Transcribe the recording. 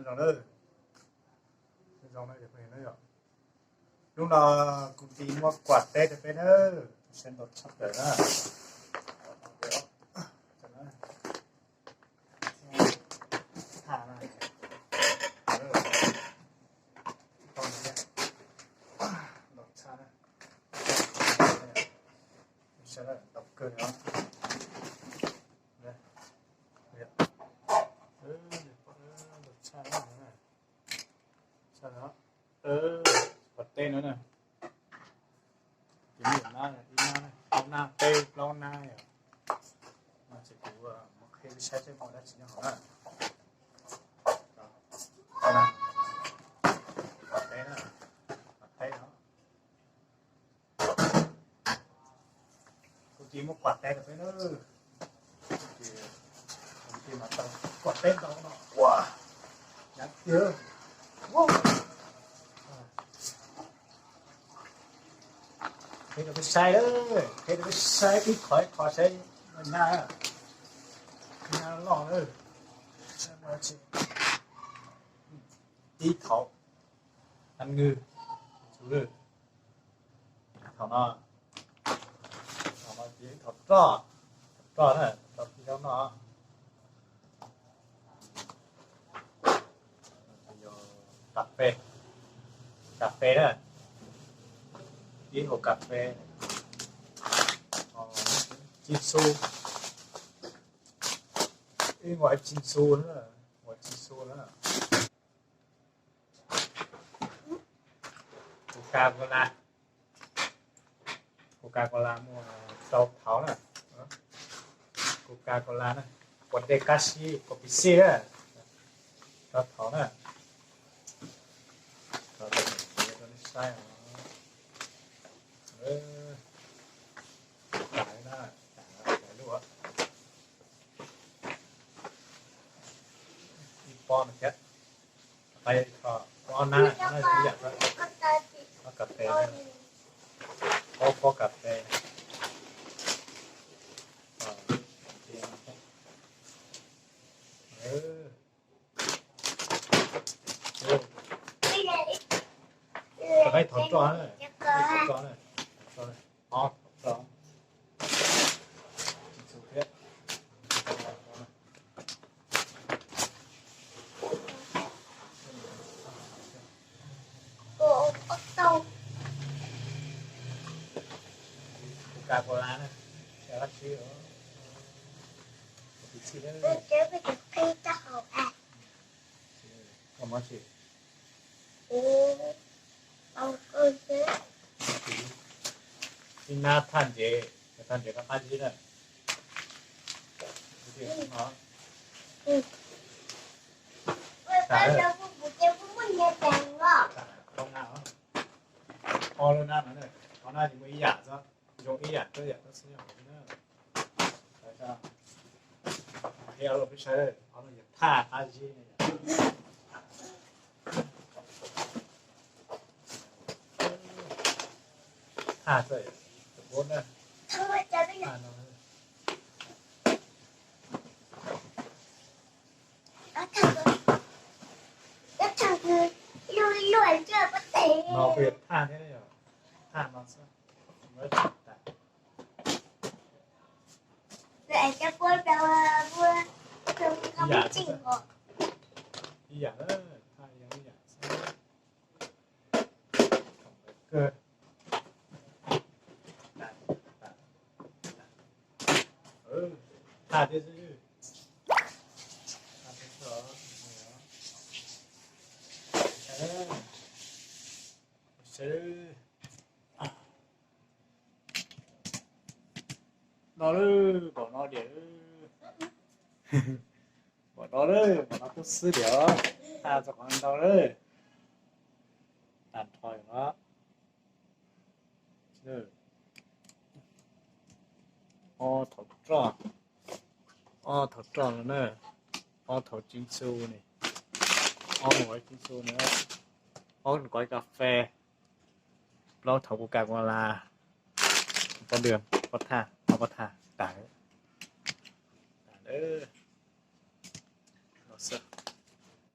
Zoo na, zoo na, yog hnub no kuv tis muab kuam teb rau peb na, sab ntau tshaj plaws na. Ntau tshaj na, ntau kawg li os. Kuam teb no na, ib nab, ob nab, peb plaub nab yom. No ces kuv mus qhia peb saib seb muaj dab tsi nyob hauv na. Kuam teb na, kuam teb no. Kuv tis muab kuam teb rau peb na. Kuv tis mas tau kuam teb ntau no. Ua, hnyav tiag. Qhia rau peb saib, qhia rau peb saib ib qho ib qho saib nab, nab loj na. Ib thaum, nab nwg, thaum no, thaum no ces thaum roj, thaum roj na, roj pib zaub noj. Yog kas fes, kas fes na, ib hauv kas fes, Jim Soo, ib nqua Jim Soo na, nqua Jim Soo na. Coca-Cola, Coca-Cola muaj rau thaum na, Coca-Cola na, kua dej kab sib kua pis xij na, rau thaum na. Rau nej saib os. Tag na, tag lub, ib pob no thiab. Ob nab, ob nab ib yam, ob kas fes, ob pob kas fes. Thaum roj, thaum roj, ob thaum roj. Coca-Cola na, xyov dab tsi, tus txhij na. Koj mob tsis? Ib nab thaj ntsev, thaj ntsev qab qab zib na. Ob lub nab no, ob nab ces muaj ib yam xwb, zoo ib yam, ib yam xwb. Qhia rau peb saib, ob no yog thaj qab zib, thaj xwb, tus pob na, thaj no. No kuj yog thaj thiab, thaj no xwb. Ib yam, ib yam, thaj yog ib yam xwb. Thaj thiab xwb. No lawm, npaum no diam. Npaum no lawm, npaum no tub xwb diam. Thaj txog qhov ntau lawm. Tag nrho no. Ob thaum roj, ob thaum roj no na, ob thaum Jim Soo ne, ob nqua Jim Soo na, ob nqua kas fes, plaub thaum Coca-Cola, pob dwg, pob thaj, ob pob thaj, tas lawm.